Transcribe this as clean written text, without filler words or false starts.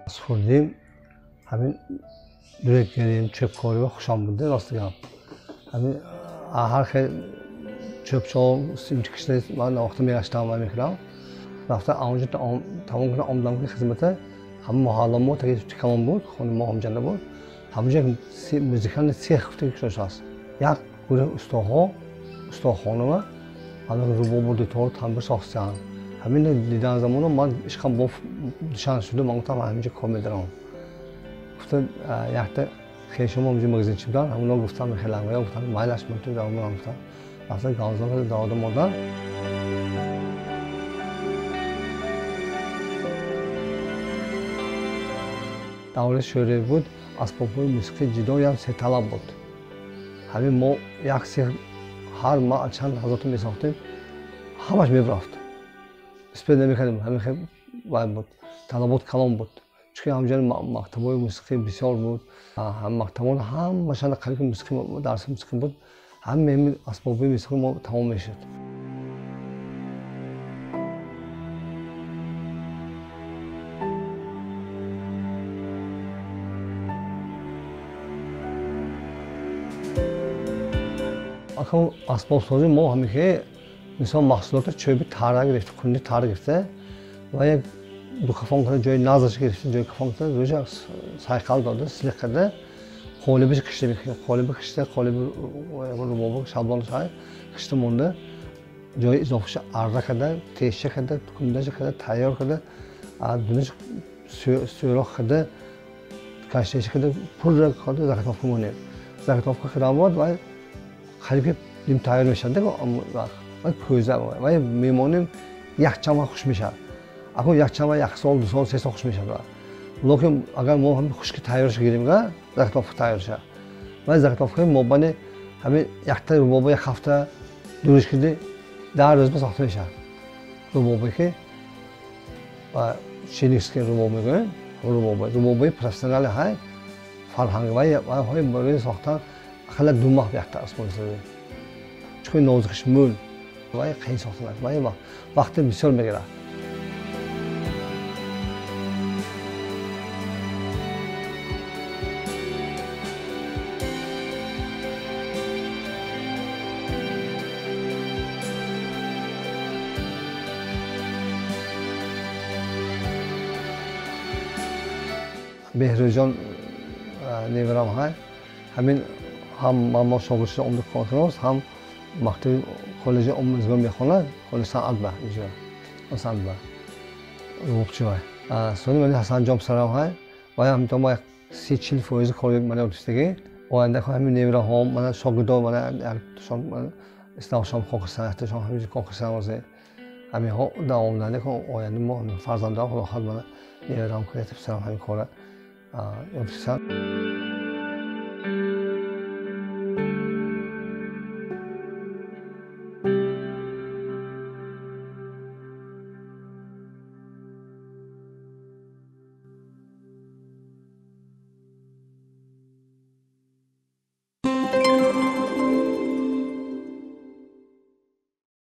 Аз хурдим ҳамин дурекгарим, чӯбкориро хушам буда, рости гап. Ҳамин ҳар хел чӯбчо кишта ман навохта мегаштам ва мекардам. Рафта онҷо тамом кардам, омадам ки хизмата ҳама маҳалла мо таги калон буд, хонаи мо ҳамҷанда буд. Ҳамонҷо музикальный цех гуфта кушодааст. Як гурӯҳ устоҳо, устохонава ҳамин рубобу дутор тамбур сохтанд. Ҳамин дидан замоно ман ишқам бо душан шуда, ман гуфтам ҳаминҷо кор медарам. Гуфта якта хешомо ҳаминҷо магазинчи буданд, ҳамоно гуфтам хеле гуфтам майлаш ман ту даромадам гуфтам. Рафта ганзон карда даромада мондам. Давраи шӯравӣ буд, асбобҳои мусиқии ҷидоям сеталаб буд. Ҳамин мо як сех ҳар ма чанд ҳазорта месохтем, ҳамаш мебарафт. Успед намекардем, ҳамин хел вай буд, талабот калон буд. Чунки ҳамҷони мактабҳои мусиқӣ бисёр буд. Мактабҳо ҳамашанда қариб ки мусиқӣ, дарси мусиқӣ буд. Ҳамаи асбобҳои мусиқӣ мо тамом мешуд. Акун асбобсозӣ мо ҳамин ки мисол маҳсулоти чӯби тара гирифта, кунди тара гирифта ва як ду кафон карда, ҷои назаш гирифта, ҷои кафон карда, рӯша сайқал дода, силиқ карда, қолибиш кишта мекунем. Қолиби кишта, қолиби рубоби шаблон шай кишта монда, ҷои изофаша арра карда, теша карда, кундаша карда, тайёр карда, дунаш сӯрох карда, каштеша карда, пурра карда, заготовка монем. Заготовка кардан бод ва қариб ки ним тайёр мешавад, ва кӯза ва мемонем якчанд вақт хуш мешавад. Акун якчанд вақт, як сол, ду сол, се сол хуш мешавад. Лекин агар мо ҳамин хушки тайёрша гирем, заготовка тайёр шавад. Ва заготовкаи мобайни ҳамин якта рубоба як ҳафта дуриш кирди, 10 рӯз ба сохта мешавад. Рубобе ки ва шиникский рубоб мегӯем, рубоба, рубобаи профессионали ҳай фарҳанг ва ҳои барои сохтан ақалла 2 моҳ якта асбоб месозем. Чунки нозукиш мӯл ва қиин сохтанаш, ва вақти бисёр мегирад. Беҳрӯзҷон неварам ҳай, ҳамин ҳам мо шогирд шуда омада кор кардааст, ҳам мактаби коллеҷи омӯзгор мехонад, коллеҷи санъат ба инҷо, санъат ба рубобчи вай. Сони мани Ҳасанҷон писарам ҳай, вай ҳам то ма як 30-40 фоизи кори мана ёдистагӣ. Оянда ҳамин невараҳо, мана шогирдо, мана якташон Исломшон кор карданд, якташон ҳаминҷо кор карданд, ҳозир ҳаминҳо давом доданд. Оянда мо фарзандон худо хоҳад мана неварам кунад, писарам ҳамин кора ёдистанд.